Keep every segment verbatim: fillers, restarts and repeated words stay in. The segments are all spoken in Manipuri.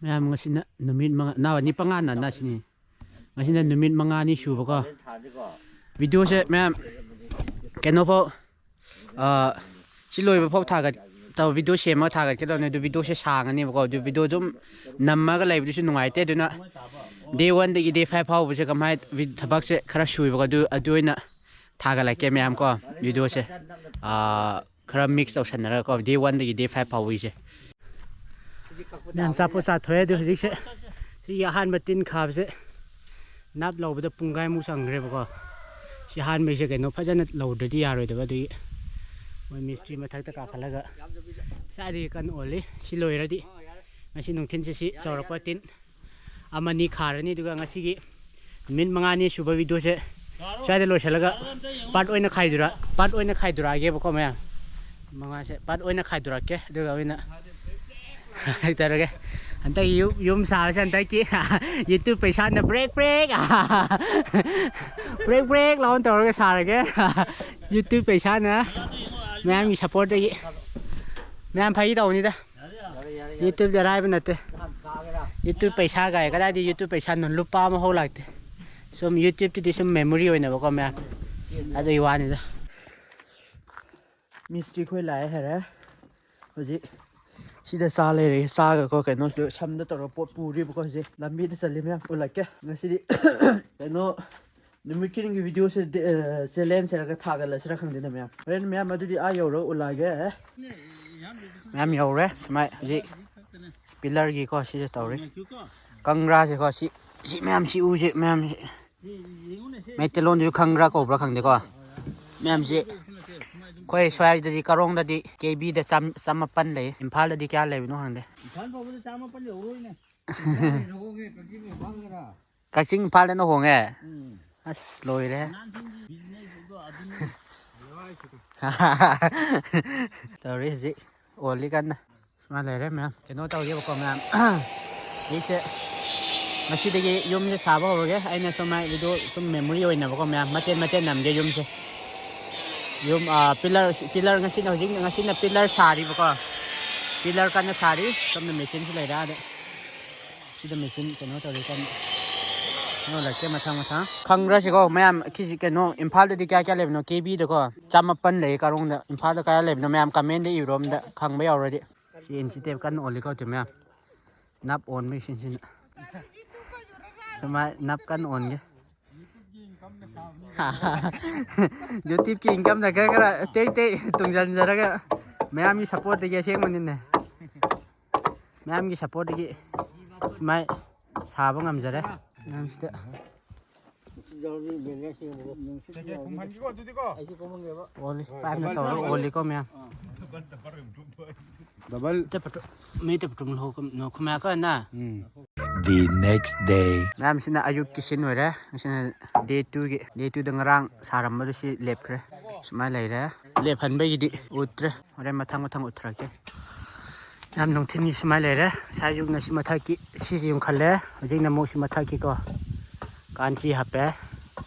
ꯃꯌꯥꯝ, ꯉꯁꯤꯅ ꯅꯨꯃꯤꯠ ꯃꯉꯥ, ꯅꯥ, ꯅꯤꯄꯥꯟ ꯉꯥ ꯅꯥꯟꯅ ꯁꯤꯅꯤ꯫ ꯉꯁꯤꯅ ꯅꯨꯃꯤꯠ ꯃꯉꯥꯅꯤ ꯁꯨꯕꯀꯣ꯫ ꯚꯤꯗꯤꯑꯣꯁꯦ ꯃꯌꯥꯝ ꯀꯩꯅꯣꯐꯥꯎ, ꯑꯥ, ꯁꯤ ꯂꯣꯏꯕ ꯐꯥꯎ ꯊꯥꯒꯠ-, ꯇꯧ, ꯚꯤꯗꯤꯑꯣ ꯁꯦꯝꯃꯒ ꯊꯥꯒꯠꯀꯦ ꯇꯧꯅꯤ꯫ ꯑꯗꯨ ꯚꯤꯗꯤꯑꯣꯁꯦ ꯁꯥꯡꯉꯅꯦꯕꯀꯣ꯫ ꯑꯗꯨ ꯚꯤꯗꯤꯑꯣ ꯑꯗꯨꯝ ꯅꯝꯃꯒ ꯂꯩꯕꯗꯨꯁꯨ ꯅꯨꯡꯉꯥꯏꯇꯦ꯫ ꯑꯗꯨꯅ day one ꯗꯒꯤ day five ꯐꯥꯎꯕꯁꯦ ꯀꯃꯥꯏ-, ꯚꯤ-, ꯊꯕꯛꯁꯦ ꯈꯔ ꯁꯨꯏꯕꯀꯣ꯫ ꯑꯗꯨ, ꯑꯗꯨ ꯑꯣꯏꯅ ꯊꯥꯒꯠꯂꯛꯀꯦ ꯃꯌꯥꯝ ꯀꯣ, ꯚꯤꯗꯤꯑꯣꯁꯦ꯫ ꯑꯥ, ꯈꯔ mix ꯇꯧꯁꯟꯅꯔꯒꯀꯣ, day one ꯗꯒꯤ day five ꯐꯥꯎꯕꯒꯤꯁꯦ꯫ ꯃꯌꯥꯝ ꯆꯥꯄꯣꯠ ꯆꯥꯊꯣꯛꯑꯦ꯫ ꯑꯗꯨ ꯍꯧꯖꯤꯛꯁꯦ ꯁꯤꯒꯤ ꯑꯍꯥꯟꯕ ꯇꯤꯟ ꯈꯥꯕꯁꯦ ꯅꯥꯞ ꯂꯧꯕꯗ ꯄꯨꯡꯈꯥꯏꯃꯨꯛ ꯆꯪꯈ꯭ꯔꯦꯕꯀꯣ꯫ ꯁꯤ ꯑꯍꯥꯟꯕꯒꯤꯁꯦ ꯀꯩꯅꯣ ꯐꯖꯅ ꯂꯧꯗ꯭ꯔꯗꯤ ꯌꯥꯔꯣꯏꯗꯕ, ꯑꯗꯨꯒꯤ ꯃꯣꯏ ꯃꯤꯁꯇ꯭ꯔꯤ ꯃꯊꯛꯇ ꯀꯥꯈꯠꯂꯒ ꯁ꯭ꯋꯥꯏꯗꯒꯤ ꯀꯟꯅ ꯑꯣꯜꯂꯤ꯫ ꯁꯤ ꯂꯣꯏꯔꯗꯤ ꯉꯁꯤ ꯅꯨꯡꯊꯤꯜꯁꯦ ꯁꯤ ꯆꯥꯎꯔꯛꯄ ꯇꯤꯟ ꯑꯃꯅꯤ ꯈꯥꯔꯅꯤ꯫ ꯑꯗꯨꯒ ꯉꯁꯤꯒꯤ ꯅꯨꯃꯤꯠ ꯃꯉꯥꯅꯤ ꯁꯨꯕ ꯚꯤꯗꯤꯑꯣꯁꯦ ꯁ꯭ꯋꯥꯏꯗ ꯂꯣꯏꯁꯤꯜꯂꯒ part ꯑꯣꯏꯅ ꯈꯥꯏꯗꯣꯔꯛ-, part ꯑꯣꯏꯅ ꯈꯥꯏꯗꯣꯔꯛꯑꯒꯦꯕꯀꯣ ꯃꯌꯥꯝ꯫ ꯃꯉꯥꯁꯦ part ꯑꯣꯏꯅ ꯈꯥꯏꯗꯣꯔꯛꯀꯦ꯫ ꯑꯗꯨꯒ ꯑꯣꯏꯅ ꯍꯥꯏꯇꯥꯔꯒꯦ, ꯍꯟꯗꯛ ꯌꯨꯝ, ꯌꯨꯝ ꯁꯥꯕꯁꯦ ꯍꯟꯗꯛꯀꯤ YouTube ꯄꯩꯁꯥꯅ ꯕ꯭ꯔꯦꯛ ꯕ꯭ꯔꯦꯛ, ꯕ꯭ꯔꯦꯛ ꯕ꯭ꯔꯦꯛ ꯂꯥꯎꯅ ꯇꯧꯔꯒ ꯁꯥꯔꯒꯦ꯫ YouTube ꯄꯩꯁꯥꯅ, ꯃꯌꯥꯝꯒꯤ supportꯇꯒꯤ꯫ ꯃꯌꯥꯝ ꯐꯥꯒꯤ ꯇꯧꯕꯅꯤꯗ꯫ YouTubeꯇꯤ ꯑꯔꯥꯏꯕ ꯅꯠꯇꯦ꯫ YouTube ꯄꯩꯁꯥ ꯀꯥꯏ, ꯀꯗꯥꯏꯗꯤ YouTube ꯄꯩꯁꯥꯅꯣ? ꯂꯨꯄꯥ ꯑꯃꯐꯥꯎ ꯂꯥꯛꯇꯦ꯫ ꯁꯨꯝ YouTubeꯇꯨꯗꯤ ꯁꯨꯝ memory ꯑꯣꯏꯅꯕꯀꯣ ꯃꯌꯥꯝ, ꯑꯗꯨꯒꯤ ꯋꯥꯅꯤꯗ꯫ ꯃꯤꯁꯇ꯭ꯔꯤ ꯈꯣꯏ ꯂꯥꯛꯑꯦ ꯍꯥꯏꯔꯦ꯫ ꯍꯧꯖꯤꯛ ꯁꯤꯗ ꯆꯥ ꯂꯩꯔꯦ꯫ ꯆꯥꯒꯀꯣ ꯀꯩꯅꯣꯁꯤꯗ ꯁꯝꯗ ꯇꯧꯔꯒ ꯄꯣꯠ ꯄꯨꯔꯤꯕꯀꯣ꯫ ꯍꯧꯖꯤꯛ ꯂꯝꯕꯤꯗ ꯆꯠꯂꯤ ꯃꯌꯥꯝ꯫ ꯎꯠꯂꯛꯀꯦ ꯉꯁꯤꯗꯤ꯫ ꯀꯩꯅꯣ, ꯅꯨꯃꯤꯠ ꯈꯨꯗꯤꯡꯒꯤ ꯚꯤꯗꯤꯑꯣꯁꯦ ꯗꯦ-, ꯑ, challenge ꯍꯥꯏꯔꯒ ꯊꯥꯒꯠꯂꯁꯤꯔꯥ ꯈꯪꯗꯦꯅꯦ ꯃꯌꯥꯝ꯫ ꯍꯣꯔꯦꯟ ꯃꯌꯥꯝ ꯑꯗꯨꯗꯤ ꯑꯥ ꯌꯧꯔꯒ ꯎꯠꯂꯛꯑꯒꯦ꯫ ꯃꯌꯥꯝ ꯌꯧꯔꯦ꯫ ꯁꯨꯃꯥꯏ ꯍꯧꯖꯤꯛ pillarꯒꯤꯀꯣ ꯁꯤꯁꯦ ꯇꯧꯔꯤ꯫ ꯀꯪꯒ꯭ꯔꯥꯁꯦꯀꯣ ꯁꯤ, ꯁꯤ ꯃꯌꯥꯝ, ꯁꯤ ꯎꯁꯦ ꯃꯌꯥꯝꯁꯦ꯫ ꯃꯩꯇꯩꯂꯣꯟꯗꯁꯨ ꯈꯪꯒ꯭ꯔꯥ ꯀꯧꯕ꯭ꯔꯥ ꯈꯪꯗꯦꯀꯣ꯫ ꯃꯌꯥꯝꯁꯤ ꯑꯩꯈꯣꯏ ꯁ꯭ꯋꯥꯏꯗꯗꯤ, ꯀꯔꯣꯡꯗꯗꯤ ꯀꯦꯕꯤꯗ ꯆꯥꯝ-, ꯆꯥꯃꯥꯄꯟ ꯂꯩ꯫ ꯏꯝꯐꯥꯜꯗꯗꯤ ꯀꯌꯥ ꯂꯩꯕꯅꯣ ꯈꯪꯗꯦ꯫ ꯏꯝꯐꯥꯜ ꯐꯥꯎꯕꯗ ꯆꯥꯃꯥꯄꯟ ꯌꯧꯔꯣꯏꯅꯦ꯫ ꯍꯣꯡꯉꯦ, ꯀꯛꯆꯤꯡ ꯏꯝꯐꯥꯜꯗꯅ ꯍꯣꯡꯉꯦ꯫ ꯎꯝ꯫ ꯑꯁ, ꯂꯣꯏꯔꯦ꯫ ꯅꯥꯟꯊꯤꯡꯒꯤ business ꯑꯗꯣ ꯑꯗꯨꯅꯤ꯫ ꯇꯧꯔꯤ ꯍꯧꯖꯤꯛ꯫ ꯑꯣꯜꯂꯤ ꯀꯟꯅ꯫ ꯁꯨꯃꯥꯏꯅ ꯂꯩꯔꯦ ꯃꯌꯥꯝ꯫ ꯀꯩꯅꯣ ꯇꯧꯒꯦꯕꯀꯣ ꯃꯌꯥꯝ꯫ ꯍꯧꯖꯤꯛꯁꯦ ꯉꯁꯤꯗꯒꯤ ꯌꯨꯝꯁꯦ ꯁꯥꯕ ꯍꯧꯔꯒꯦ꯫ ꯑꯩꯅ ꯁꯨꯃꯥꯏꯅ ꯚꯤꯗꯤꯑꯣ ꯁꯨꯝ memory ꯑꯣꯏꯅꯕꯀꯣ ꯃꯌꯥꯝ꯫ ꯃꯇꯦꯟ ꯃꯇꯦꯟ ꯅꯝꯒꯦ ꯌꯨꯝꯁꯦ꯫ ꯌꯨꯝ, ꯑꯥ, pillar, pillar ꯉꯁꯤꯅ, ꯍꯧꯖꯤꯛ ꯉꯁꯤꯅ pillar ꯁꯥꯔꯤꯕꯀꯣ꯫ Pillar ꯀꯟꯅ ꯁꯥꯔꯤ꯫ ꯁꯣꯝꯗ machineꯁꯨ ꯂꯩꯔꯦ ꯑꯥꯗ꯫ ꯁꯤꯗ ꯃꯦꯆꯤꯟ ꯀꯩꯅꯣ ꯇꯧꯔꯤ ꯀꯟꯅ꯫ ꯀꯩꯅꯣ ꯂꯩꯔꯛꯀꯦ ꯃꯊꯪ ꯃꯊꯪ꯫ ꯈꯪꯕ꯭ꯔꯥ ꯁꯤꯀꯣ ꯃꯌꯥꯝ? ꯁꯤꯁꯤ ꯀꯩꯅꯣ ꯏꯝꯐꯥꯜꯗꯗꯤ ꯀꯌꯥ ꯀꯌꯥ ꯂꯩꯕꯅꯣ? ꯀꯦꯕꯤꯗꯀꯣ ꯆꯃꯥꯄꯟ ꯂꯩꯌꯦ ꯀꯥꯔꯣꯡꯗ꯫ ꯏꯝꯐꯥꯜꯗ ꯀꯌꯥ ꯂꯩꯕꯅꯣ ꯃꯌꯥꯝ ꯀꯃꯦꯟꯗ ꯏꯔꯣꯝꯗ ꯈꯪꯕ ꯌꯥꯎꯔꯗꯤ꯫ ꯁꯤ ꯑꯦꯟ ꯁꯤ ꯇꯦꯞ ꯀꯟꯅ ꯑꯣꯜꯂꯤꯀꯣ ꯇꯨ ꯃꯌꯥꯝ꯫ ꯅꯞ ꯑꯣꯟꯕꯒꯤ ꯁꯤꯟꯁꯤꯅ꯫ ꯁꯨꯃꯥꯏ ꯅꯞ ꯀꯟꯅ ꯑꯣꯟꯒꯦ꯫ ꯌꯨꯇ꯭ꯌꯨꯕꯀꯤ ꯏꯟꯀꯝꯗ ꯈꯔ ꯈꯔ ꯇꯦꯛ ꯇꯦꯛ ꯇꯨꯡꯁꯤꯟꯖꯔꯒ ꯃꯌꯥꯝꯒꯤ ꯁꯞꯄꯣꯔꯠꯇꯒꯤ ꯑꯁꯦꯡꯕꯅꯤꯅꯦ꯫ ꯃꯌꯥꯝꯒꯤ ꯁꯞꯄꯣꯔꯠꯇꯒꯤ ꯁꯨꯃꯥꯏ ꯁꯥꯕ ꯉꯝꯖꯔꯦ꯫ ꯃꯌꯥꯝꯁꯤꯗ ꯀꯩꯀꯩ ꯈꯨꯝꯍꯟꯒꯦꯀꯣ ꯑꯗꯨꯗꯤꯀꯣ? ꯑꯣꯜꯂꯤ, ꯄꯥꯏꯞꯅ ꯇꯧꯔꯒ ꯑꯣꯜꯂꯤꯀꯣ ꯃꯌꯥꯝ꯫ ꯗꯕꯜ꯫ ꯃꯤ ꯇꯞ ꯇꯨꯝ ꯂꯧ ꯈꯨꯝ-, ꯈꯨꯝꯃꯦ ꯀꯣ ꯅ꯫ ꯎꯝ꯫ The next day. ꯃꯌꯥꯝꯁꯤꯅ ꯑꯌꯨꯛꯀꯤ ꯁꯤꯟ ꯑꯣꯏꯔꯦ꯫ ꯉꯁꯤꯅ day twoꯒꯤ, day twoꯗ ꯉꯔꯥꯡ ꯁꯥꯔꯝꯕꯗꯨ ꯁꯤ ꯂꯦꯞꯈ꯭ꯔꯦ꯫ ꯁꯨꯃꯥꯏꯅ ꯂꯩꯔꯦ꯫ ꯂꯦꯞꯍꯟꯕꯒꯤꯗꯤ ꯎꯠꯇ꯭ꯔꯦ꯫ ꯍꯣꯔꯦꯟ ꯃꯊꯪ ꯃꯊꯪ ꯎꯠꯊꯔꯛꯀꯦ꯫ ꯌꯥꯝ ꯅꯨꯡꯊꯤꯜꯒꯤ ꯁꯨꯃꯥꯏꯅ ꯂꯩꯔꯦ꯫ ꯉꯁꯥꯏ ꯑꯌꯨꯛꯅ ꯁꯤ ꯃꯊꯛꯀꯤ ꯁꯤꯁꯤ ꯌꯨꯡꯈꯠꯂꯦ꯫ ꯍꯧꯖꯤꯛꯅ ꯑꯃꯨꯛ ꯁꯤ ꯃꯊꯛꯀꯤꯀꯣ ꯀꯥꯟꯆꯤ ꯍꯥꯞꯄꯦ꯫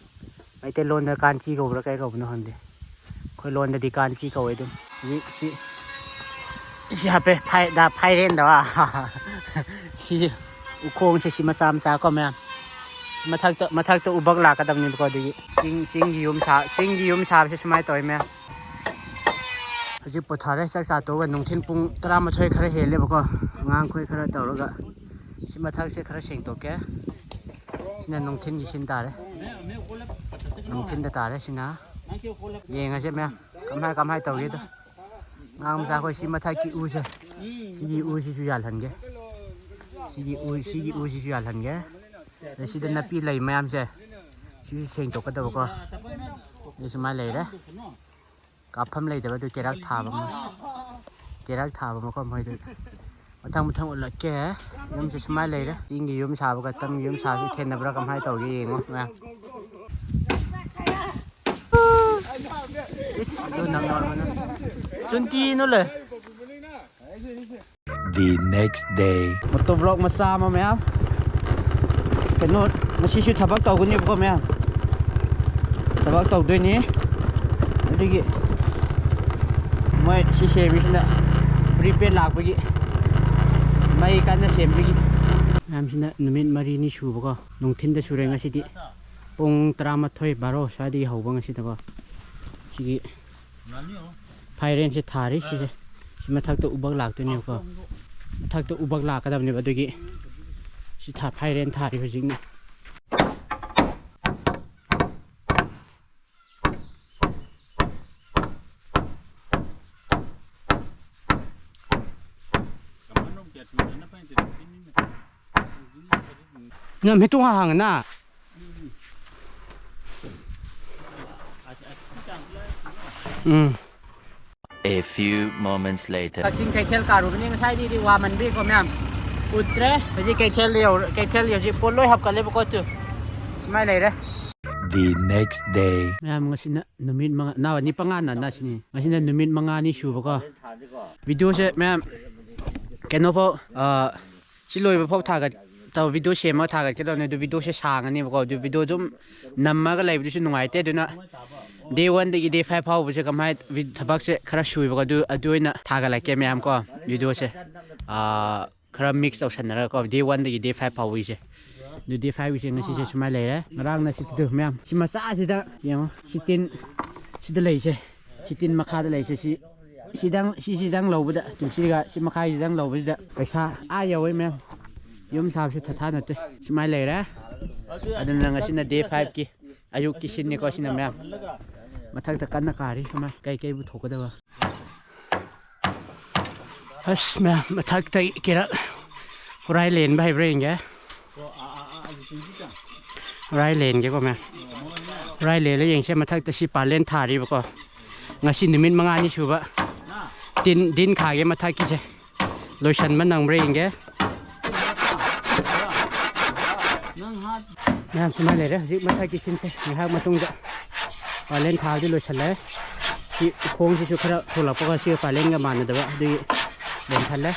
ꯃꯩꯇꯩꯂꯣꯟꯗ ꯀꯥꯟꯆꯤ ꯀꯧꯕ꯭ꯔꯥ ꯀꯩ ꯀꯧꯕꯅꯣ ꯈꯪꯗꯦ꯫ ꯑꯩꯈꯣꯏ ꯂꯣꯟꯗꯗꯤ ꯀꯥꯟꯆꯤ ꯀꯧꯋꯦ ꯑꯗꯨꯝ꯫ ꯍꯧꯖꯤꯛ ꯁꯤ, ꯁꯤ ꯍꯥꯞꯄꯦ꯫ ꯐꯥꯏ-, ꯗ-, ꯐꯥꯏꯔꯦꯟꯗ ꯋꯥ꯫ ꯁꯤ ꯎꯈꯣꯡꯁꯦ ꯁꯤ ꯃꯆꯥ ꯃꯆꯥ ꯀꯣ ꯃꯌꯥꯝ꯫ ꯃꯊꯛꯇ, ꯃꯊꯛꯇ ꯎꯕꯛ ꯂꯥꯛꯀꯗꯕꯅꯦꯕꯀꯣ ꯑꯗꯨꯒꯤ꯫ ꯆꯤꯡ, ꯆꯤꯡꯒꯤ ꯌꯨꯝ ꯁꯥ-, ꯆꯤꯡꯒꯤ ꯌꯨꯝ ꯁꯥꯕꯁꯦ ꯁꯨꯃꯥꯏꯅ ꯇꯧꯋꯦ ꯃꯌꯥꯝ꯫ ꯍꯧꯖꯤꯛ ꯄꯣꯊꯥꯔꯦ, ꯆꯥꯛ ꯆꯥ ꯇꯣꯛꯑꯒ ꯅꯨꯡꯊꯤꯜ ꯄꯨꯡ ꯇꯔꯥꯃꯥꯊꯣꯏ ꯈꯔ ꯍꯦꯜꯂꯦꯕꯀꯣ꯫ ꯑꯉꯥꯡꯈꯣꯏ ꯈꯔ ꯇꯧꯔꯒ ꯁꯤ ꯃꯊꯛꯁꯦ ꯈꯔ ꯁꯦꯡꯗꯣꯛꯀꯦ꯫ ꯁꯤꯅ ꯅꯨꯡꯊꯤꯜꯒꯤ ꯁꯤꯟ ꯇꯥꯔꯦ꯫ ꯅꯨꯡꯊꯤꯜꯗ ꯇꯥꯔꯦ ꯁꯤꯅ꯫ ꯌꯦꯡꯉꯁꯦ ꯃꯌꯥꯝ, ꯀꯃꯥꯏ, ꯀꯃꯥꯏ ꯇꯧꯒꯦꯗꯣ꯫ ꯑꯉꯥꯡ ꯃꯆꯥꯈꯣꯏ ꯁꯤ ꯃꯊꯛꯀꯤ ꯎꯁꯦ, ꯁꯤꯒꯤ ꯎꯁꯤꯁꯨ ꯌꯥꯜꯍꯟꯒꯦ꯫ ꯁꯤꯒꯤ ꯎ, ꯁꯤꯒꯤ ꯎꯁꯤꯁꯨ ꯌꯥꯜꯍꯟꯒꯦ꯫ ꯑꯗꯩ ꯁꯤꯗ ꯅꯥꯄꯤ ꯂꯩ ꯃꯌꯥꯝꯁꯦ, ꯁꯤꯁꯨ ꯁꯦꯡꯗꯣꯛꯀꯗꯕꯀꯣ꯫ ꯑꯗꯩ ꯁꯨꯃꯥꯏꯅ ꯂꯩꯔꯦ꯫ ꯀꯥꯞꯐꯝ ꯂꯩꯇꯕ ꯑꯗꯨ ꯀꯦꯔꯥꯛ ꯊꯥꯕ ꯑꯃ, ꯀꯦꯔꯥꯛ ꯊꯥꯕ ꯃꯐꯝ ꯍꯣꯏꯗꯨ꯫ ꯃꯊꯪ ꯃꯊꯪ ꯎꯠꯂꯛꯀꯦ꯫ ꯌꯨꯝꯁꯦ ꯁꯨꯃꯥꯏꯅ ꯂꯩꯔꯦ꯫ ꯆꯤꯡꯒꯤ ꯌꯨꯝ ꯁꯥꯕꯒ ꯇꯝꯒꯤ ꯌꯨꯝ ꯁꯥꯕꯁꯤ ꯈꯦꯠꯅꯕ꯭ꯔꯥ ꯀꯃꯥꯏꯅ ꯇꯧꯒꯦ ꯌꯦꯡꯉꯣ ꯃꯌꯥꯝ꯫ ꯏꯁ, ꯑꯗꯨ ꯅꯪ ꯅꯣꯔꯃꯦꯜ꯫ ꯆꯨꯟꯇꯤ ꯅꯨ ꯂꯩ꯫ The next day. ꯃꯣꯇꯣ ꯕ꯭ꯂꯣꯛ ꯃꯆꯥ ꯑꯃ ꯃꯌꯥꯝ꯫ ꯀꯩꯅꯣ, ꯉꯁꯤꯁꯨ ꯊꯕꯛ ꯇꯧꯒꯅꯦꯕꯀꯣ ꯃꯌꯥꯝ꯫ ꯊꯕꯛ ꯇꯧꯗꯣꯏꯅꯤ꯫ ꯑꯗꯨꯒꯤ ꯃꯣꯏ ꯁꯤ ꯁꯦꯝꯃꯤꯁꯤꯅ ꯄ꯭ꯔꯤꯄꯦꯗ ꯂꯥꯛꯄꯒꯤ ꯃꯩ ꯀꯟꯅ ꯁꯦꯝꯕꯒꯤ꯫ ꯃꯌꯥꯝꯁꯤꯅ ꯅꯨꯃꯤꯠ ꯃꯔꯤꯅꯤ ꯁꯨꯕꯀꯣ, ꯅꯨꯡꯊꯤꯟꯗ ꯁꯨꯔꯦ ꯉꯁꯤꯗꯤ꯫ ꯄꯨꯡ ꯇꯔꯥꯃꯥꯊꯣꯏ ꯕꯥꯔꯣ ꯁ꯭ꯋꯥꯏꯗꯒꯤ ꯍꯧꯕ ꯉꯁꯤꯗꯀꯣ꯫ ꯁꯤꯒꯤ ꯐꯥꯏꯔꯦꯟꯁꯦ ꯊꯥꯔꯤ ꯁꯤꯁꯦ꯫ ꯁꯤ ꯃꯊꯛꯇ ꯎꯕꯛ ꯂꯥꯛꯇꯣꯏꯅꯦꯕꯀꯣ꯫ ꯃꯊꯛꯇ ꯎꯕꯛ ꯂꯥꯛꯀꯗꯕꯅꯦꯕ, ꯑꯗꯨꯒꯤ ꯁꯤ ꯊꯥ-, ꯐꯥꯏꯔꯦꯟ ꯊꯥꯔꯤ ꯍꯧꯖꯤꯛꯅ꯫ ꯅꯪ ꯃꯤꯇꯣꯡ ꯍꯥꯡꯉꯅ? ꯎꯝ꯫ A few moments later. ꯀꯛꯆꯤꯡ ꯀꯩꯊꯦꯜ ꯀꯥꯔꯨꯕꯅꯤ ꯉꯁꯥꯏꯗꯤ, ꯋꯥꯃꯟꯕꯤꯀꯣ ꯃꯌꯥꯝ꯫ ꯎꯠꯇ꯭ꯔꯦ꯫ ꯍꯧꯖꯤꯛ ꯀꯩꯊꯦꯜꯗ ꯌꯧꯔ-, ꯀꯩꯊꯦꯜꯒꯤ ꯍꯧꯖꯤꯛ ꯄꯣꯠ ꯂꯣꯏ ꯍꯥꯞꯀꯠꯂꯦꯕꯀꯣ꯫ ꯇꯨ ꯁꯨꯃꯥꯏꯅ ꯂꯩꯔꯦ꯫ The next day. ꯃꯌꯥꯝ, ꯉꯁꯤꯅ ꯅꯨꯃꯤꯠ ꯃꯉꯥ, ꯅꯥ-, ꯅꯤꯄꯥꯉꯥ ꯅꯥꯟꯅ ꯁꯤꯅꯤ꯫ ꯉꯁꯤꯅ ꯅꯨꯃꯤꯠ ꯃꯉꯥꯅꯤ ꯁꯨꯕꯀꯣ꯫ ꯚꯤꯗꯤꯑꯣꯁꯦ ꯃꯌꯥꯝ ꯀꯩꯅꯣꯐꯥꯎ, ꯑ, ꯁꯤ ꯂꯣꯏꯕ ꯐꯥꯎ ꯊꯥꯒꯠ-, ꯇꯧ, ꯚꯤꯗꯤꯑꯣ ꯁꯦꯝꯃꯒ ꯊꯥꯒꯠꯀꯗꯕꯅꯦ꯫ ꯑꯗꯨ ꯚꯤꯗꯤꯑꯣꯁꯦ ꯁꯥꯡꯉꯅꯦꯕꯀꯣ꯫ ꯑꯗꯨ ꯚꯤꯗꯤꯑꯣ ꯑꯗꯨꯝ ꯅꯝꯃꯒ ꯂꯩꯕꯗꯨꯁꯨ ꯅꯨꯡꯉꯥꯏꯇꯦ꯫ ꯑꯗꯨꯅ day one ꯗꯒꯤ day five ꯐꯥꯎꯕꯁꯦ ꯀꯃꯥꯏ-, ꯚꯤ-, ꯊꯕꯛꯁꯦ ꯈꯔ ꯁꯨꯏꯕꯀꯣ꯫ ꯑꯗꯨ, ꯑꯗꯨ ꯑꯣꯏꯅ ꯊꯥꯒꯠꯂꯛꯀꯦ ꯃꯌꯥꯝ ꯀꯣ, ꯚꯤꯗꯤꯑꯣꯁꯦ꯫ ꯑꯥ, ꯈꯔ mix ꯇꯧꯁꯟꯅꯔꯒꯀꯣ, day one ꯗꯒꯤ day five ꯐꯥꯎꯕꯒꯤꯁꯦ꯫ ꯑꯗꯨ day five ꯒꯤꯁꯦ ꯉꯁꯤꯁꯦ ꯁꯨꯃꯥꯏꯅ ꯂꯩꯔꯦ꯫ ꯉꯔꯥꯡꯅ ꯁꯤꯠꯇꯨ ꯃꯌꯥꯝ, ꯁꯤ ꯃꯆꯥꯁꯤꯗ ꯌꯦꯡꯉꯣ, ꯁꯤ ꯇꯤꯟ, ꯁꯤꯗ ꯂꯩꯁꯦ, ꯁꯤ ꯇꯤꯟ ꯃꯈꯥꯗ ꯂꯩꯁꯦ, ꯁꯤ, ꯁꯤꯗꯪ, ꯁꯤ, ꯁꯤꯗꯪ ꯂꯧꯕꯗ, ꯇꯨꯡꯁꯤꯒ ꯁꯤ ꯃꯈꯥꯏꯁꯤꯗꯪ ꯂꯧꯕꯁꯤꯗ ꯄꯩꯁꯥ ꯑꯥ ꯌꯧꯋꯦ ꯃꯌꯥꯝ꯫ ꯌꯨꯝ ꯁꯥꯕꯁꯦ ꯊꯥꯊꯥ ꯅꯠꯇꯦ꯫ ꯁꯨꯃꯥꯏꯅ ꯂꯩꯔꯦ꯫ ꯑꯗꯨꯅ ꯉꯁꯤꯅ day five ꯀꯤ ꯑꯌꯨꯛꯀꯤ ꯁꯤꯟꯅꯤꯀꯣ ꯁꯤꯅ ꯃꯌꯥꯝ꯫ ꯃꯊꯛꯇ ꯀꯟꯅ ꯀꯥꯔꯤ ꯁꯨꯃꯥꯏ ꯀꯩ ꯀꯩꯕꯨ ꯊꯣꯛꯀꯗꯕ꯫ ꯑꯁ, ꯃꯌꯥꯝ, ꯃꯊꯛꯇꯒꯤ ꯀꯦꯔꯛ ꯍꯨꯔꯥꯏ ꯂꯦꯟꯕ ꯍꯩꯕ꯭ꯔꯥ ꯌꯦꯡꯒꯦ꯫ ꯍꯨꯔꯥꯏ ꯂꯦꯟꯒꯦꯀꯣ, ꯃꯌꯥꯝ꯫ ꯍꯨꯔꯥꯏ ꯂꯦꯟꯂ ꯌꯦꯡꯁꯦ꯫ ꯃꯊꯛꯇ ꯁꯤ ꯄꯥꯂꯦꯟ ꯊꯥꯔꯤꯕꯀꯣ꯫ ꯉꯁꯤ ꯅꯨꯃꯤꯠ ꯃꯉꯥꯅꯤ ꯁꯨꯕ꯫ ꯇꯤꯟ, ꯗꯤꯟ ꯈꯥꯒꯦ ꯃꯊꯛꯀꯤꯁꯦ꯫ ꯂꯣꯏꯁꯟꯕ ꯅꯪꯕ꯭ꯔꯥ ꯌꯦꯡꯒꯦ꯫ ꯃꯌꯥꯝ ꯁꯨꯃꯥꯏꯅ ꯂꯩꯔꯦ꯫ ꯍꯧꯖꯤꯛ ꯃꯊꯛꯀꯤ ꯁꯤꯟꯁꯦ ꯉꯥꯏꯍꯥꯛ ꯃꯇꯨꯡꯗ ꯄꯥꯂꯦꯟ ꯊꯥꯕꯗꯤ ꯂꯣꯏꯁꯜꯂꯦ꯫ ꯁꯤ ꯈꯣꯡꯁꯤꯁꯨ ꯈꯔ ꯊꯣꯂꯛꯄꯒ ꯁꯤ ꯄꯥꯂꯦꯟꯒ ꯃꯥꯟꯅꯗꯕ ꯑꯗꯨꯒꯤ ꯂꯦꯟꯊꯜꯂꯦ꯫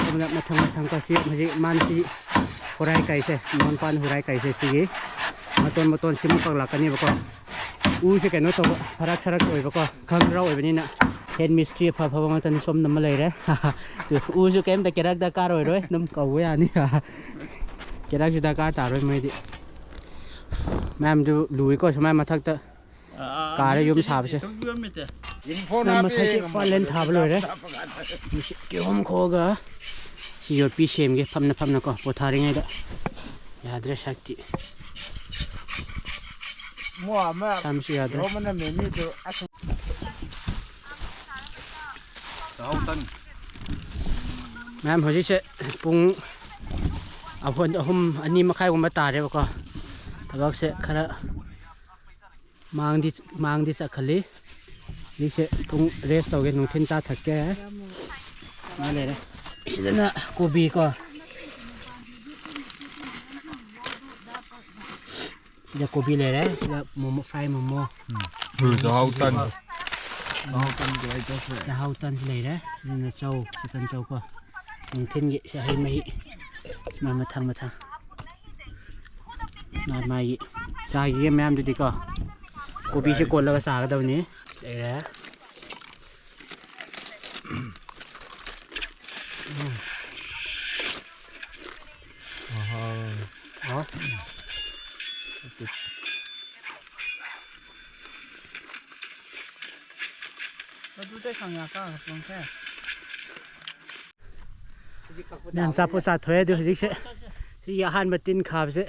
ꯑꯗꯨꯅ ꯃꯊꯪ ꯃꯊꯪ ꯀꯣ ꯁꯤ ꯍꯧꯖꯤꯛ ꯃꯥꯅ ꯁꯤ ꯍꯨꯔꯥꯏ ꯀꯥꯏꯁꯦ, ꯅꯤꯉꯣꯜ ꯄꯥꯟ ꯍꯨꯔꯥꯏ ꯀꯥꯏꯁꯦ ꯁꯤꯒꯤ ꯃꯇꯣꯟ ꯃꯇꯣꯟ ꯁꯤꯃꯨꯛ ꯄꯥꯛꯂꯛꯀꯅꯦꯕꯀꯣ꯫ ꯎꯁꯦ ꯀꯩꯅꯣ ꯇꯧꯕ, ꯐꯔꯛ ꯁꯔꯛ ꯑꯣꯏꯕꯀꯣ, ꯈꯪꯒ꯭ꯔꯥ ꯑꯣꯏꯕꯅꯤꯅ꯫ ꯍꯦꯟ ꯃꯤꯁꯇ꯭ꯔꯤ ꯑꯐ ꯑꯐꯕ ꯉꯥꯛꯇꯅꯤ ꯁꯣꯝꯗ ꯑꯃ ꯂꯩꯔꯦ꯫ ꯎꯁꯨ ꯀꯩꯝꯇ ꯀꯦꯔꯛ ꯗꯔꯀꯥꯔ ꯑꯣꯏꯔꯣꯏ, ꯑꯗꯨꯝ ꯀꯧꯕ ꯌꯥꯅꯤ꯫ ꯀꯦꯔꯛꯁꯨ ꯗꯔꯀꯥꯔ ꯇꯥꯔꯣꯏ ꯃꯣꯏꯗꯤ꯫ ꯃꯌꯥꯝꯗꯨ ꯂꯨꯏꯀꯣ ꯁꯨꯃꯥꯏ ꯃꯊꯛꯇ ꯀꯥꯔ ꯌꯨꯝ ꯁꯥꯕꯁꯦ꯫ ꯃꯌꯥꯝ ꯃꯊꯛꯁꯦ ꯄꯥꯂꯦꯟ ꯊꯥꯕ ꯂꯣꯏꯔꯦ꯫ ꯃꯁꯤ ꯀꯤꯍꯣꯝ ꯈꯣꯛꯑꯒ ꯁꯤ ꯌꯣꯠꯄꯤ ꯁꯦꯝꯒꯦ ꯐꯝꯅ ꯐꯝꯅꯀꯣ ꯄꯣꯊꯥꯔꯤꯉꯩꯗ꯫ ꯌꯥꯗ꯭ꯔꯦ ꯁꯛꯇꯤ꯫ ꯁꯝꯁꯨ ꯌꯥꯗ꯭ꯔꯦ꯫ ꯃꯌꯥꯝ ꯍꯧꯖꯤꯛꯁꯦ ꯄꯨꯡ ꯑꯍꯨꯝ, ꯑꯍꯨꯝ, ꯑꯅꯤ ꯃꯈꯥꯏꯒꯨꯝꯕ ꯇꯥꯔꯦꯕꯀꯣ꯫ ꯊꯕꯛꯁꯦ ꯈꯔ ꯃꯥꯡꯗꯤ, ꯃꯥꯡꯗꯤ ꯆꯠꯈꯜꯂꯤ꯫ ꯍꯧꯖꯤꯛꯁꯦ ꯄꯨꯡ ꯔꯦꯁ ꯇꯧꯒꯦ, ꯅꯨꯡꯊꯤꯜ ꯆꯥ ꯊꯛꯀꯦ꯫ ꯃꯥ ꯂꯩꯔꯦ꯫ ꯁꯤꯗꯅ ꯀꯣꯕꯤ ꯀꯣ꯫ ꯁꯤꯗ ꯀꯣꯕꯤ ꯂꯩꯔꯦ꯫ ꯁꯤꯗ ꯃꯣꯃꯣ, ꯐ꯭ꯔꯥꯏ ꯃꯣꯃꯣ꯫ ꯎꯝ, ꯆꯥꯛꯍꯥꯎ ꯇꯟ꯫ ꯆꯥꯛꯍꯥꯎ ꯇꯟ ꯗ꯭ꯔꯥꯏ ꯇꯧꯈ꯭ꯔꯦ꯫ ꯆꯥꯛꯍꯥꯎ ꯇꯟ ꯂꯩꯔꯦ꯫ ꯑꯗꯨꯅ ꯆꯧ, ꯆꯤꯀꯟ ꯆꯧ ꯀꯣ꯫ ꯅꯨꯡꯊꯤꯜꯒꯤ ꯁꯤ ꯍꯩ ꯃꯍꯤ꯫ ꯁꯨꯃꯥꯏꯅ ꯃꯊꯪ ꯃꯊꯪ꯫ ꯃꯥ ꯃꯥꯒꯤ ꯆꯥꯈꯤꯒꯦ ꯃꯌꯥꯝꯗꯨꯗꯤꯀꯣ꯫ ꯀꯣꯕꯤꯁꯦ ꯀꯣꯠꯂꯒ ꯆꯥꯒꯗꯕꯅꯤ꯫ ꯂꯩꯔꯦ꯫ ꯑꯍꯥ꯫ ꯑꯣ꯫ ꯃꯗꯨꯗꯩ ꯈꯪꯌꯥ ꯀꯥꯔꯒ ꯇꯣꯡꯈ꯭ꯔꯦ꯫ ꯃꯌꯥꯝ ꯆꯥꯄꯣꯠ ꯆꯥꯊꯣꯛꯑꯦ꯫ ꯑꯗꯨ ꯍꯧꯖꯤꯛꯁꯦ ꯁꯤꯒꯤ ꯑꯍꯥꯟꯕ ꯇꯤꯟ ꯈꯥꯕꯁꯦ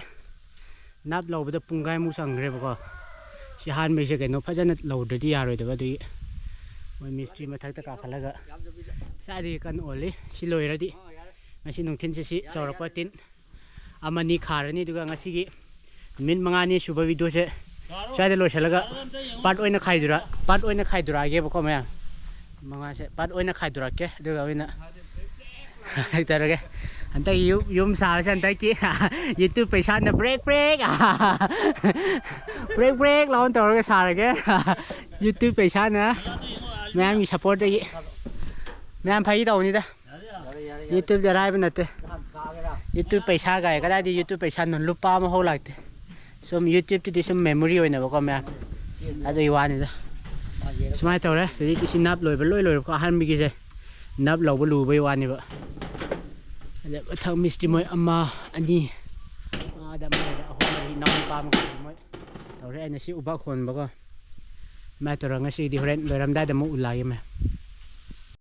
ꯅꯥꯞ ꯂꯧꯕꯗ ꯄꯨꯡꯈꯥꯏꯃꯨꯛ ꯆꯪꯈ꯭ꯔꯦꯕꯀꯣ꯫ ꯁꯤ ꯑꯍꯥꯟꯕꯩꯁꯦ ꯀꯩꯅꯣ ꯐꯖꯅ ꯂꯧꯗ꯭ꯔꯗꯤ ꯌꯥꯔꯣꯏꯗꯕ, ꯑꯗꯨꯒꯤ ꯃꯣꯏ ꯃꯤꯁꯇ꯭ꯔꯤ ꯃꯊꯛꯇ ꯀꯥꯈꯠꯂꯒ ꯁ꯭ꯋꯥꯏꯗꯒꯤ ꯀꯟꯅ ꯑꯣꯜꯂꯤ꯫ ꯁꯤ ꯂꯣꯏꯔꯗꯤ ꯉꯁꯤ ꯅꯨꯡꯊꯤꯟꯁꯦ ꯁꯤ ꯆꯥꯎꯔꯛꯄ ꯇꯤꯟ ꯑꯃꯅꯤ ꯈꯥꯔꯅꯤ, ꯑꯗꯨꯒ ꯉꯁꯤꯒꯤ ꯅꯨꯃꯤꯠ ꯃꯉꯥꯅꯤ ꯁꯨꯕ ꯚꯤꯗꯤꯑꯣꯁꯦ ꯁ꯭ꯋꯥꯏꯗ ꯂꯣꯏꯁꯤꯜꯂꯒ ꯄꯥꯔꯠ ꯑꯣꯏꯅ ꯈꯥꯏꯗꯣꯔꯛ-, ꯄꯥꯔꯠ ꯑꯣꯏꯅ ꯈꯥꯏꯗꯣꯔꯛꯑꯒꯦꯕꯀꯣ ꯃꯌꯥꯝ꯫ ꯃꯉꯥꯁꯦ ꯄꯥꯔꯠ ꯑꯣꯏꯅ ꯈꯥꯏꯗꯣꯔꯛꯀꯦ, ꯑꯗꯨꯒ ꯑꯣꯏꯅ ꯇꯧꯔꯒꯦ꯫ ꯍꯟꯗꯛ ꯌꯨ-, ꯌꯨꯝ ꯁꯥꯕꯁꯦ ꯍꯟꯗꯛꯀꯤ YouTube ꯄꯩꯁꯥꯅ ꯕ꯭ꯔꯦꯛ ꯕ꯭ꯔꯦꯛ, ꯕ꯭ꯔꯦꯛ ꯕ꯭ꯔꯦꯛ ꯂꯥꯎꯅ ꯇꯧꯔꯒ ꯁꯥꯔꯒꯦ꯫ YouTube ꯄꯩꯁꯥꯅ, ꯃꯌꯥꯝꯒꯤ ꯁꯞꯄꯣꯔꯠꯇꯒꯤ꯫ ꯃꯌꯥꯝ ꯐꯥꯒꯤ ꯇꯧꯕꯅꯤꯗ꯫ ꯌꯥꯔꯦ, ꯌꯥꯔꯦ, ꯌꯥꯔꯦ꯫ YouTubeꯗꯤ ꯑꯔꯥꯏꯕ ꯅꯠꯇꯦ꯫ ꯅꯍꯥꯟ ꯀꯥꯒꯦꯔꯥ? YouTube ꯄꯩꯁꯥ ꯀꯥꯏ, ꯀꯗꯥꯏꯗ YouTube ꯄꯩꯁꯥꯅꯣ? ꯂꯨꯄꯥ ꯑꯃ ꯐꯥꯎ ꯂꯥꯛꯇꯦ꯫ ꯁꯨꯝ YouTubeꯇꯨꯗꯤ ꯁꯨꯝ memory ꯑꯣꯏꯅꯕꯀꯣ ꯃꯌꯥꯝ꯫ ꯑꯗꯨꯒꯤ ꯋꯥꯅꯤꯗ꯫ ꯁꯨꯃꯥꯏꯅ ꯇꯧꯔꯦ꯫ ꯍꯧꯖꯤꯛꯇꯤ ꯁꯤ ꯅꯞ ꯂꯣꯏꯕ ꯂꯣꯏ ꯂꯣꯏꯔꯦꯀꯣ꯫ ꯑꯍꯥꯟꯕꯒꯤꯁꯦ ꯅꯞ ꯂꯧꯕ ꯂꯨꯕꯩ ꯋꯥꯅꯦꯕ꯫ ꯑꯗ ꯃꯊꯪ ꯃꯤꯁꯇꯤ ꯃꯣꯏ ꯑꯃ, ꯑꯅꯤ, ꯑꯥꯗ ꯑꯃ ꯂꯩꯔꯦ, ꯑꯍꯨꯝ, ꯃꯔꯤ, ꯏꯅꯥꯎꯅꯨꯄꯥ ꯑꯃꯒ ꯃꯣꯏ ꯇꯧꯔꯦ꯫ ꯑꯩꯅ ꯁꯤ ꯎꯕꯛ ꯍꯣꯟꯕꯀꯣ꯫ ꯁꯨꯃꯥꯏꯅ ꯇꯧꯔꯒ ꯉꯁꯤꯗꯤ ꯍꯣꯔꯦꯟ ꯂꯣꯏꯔꯝꯗꯥꯏꯗ ꯑꯃꯨꯛ ꯎꯠꯂꯛꯑꯒꯦ ꯃꯌꯥꯝ꯫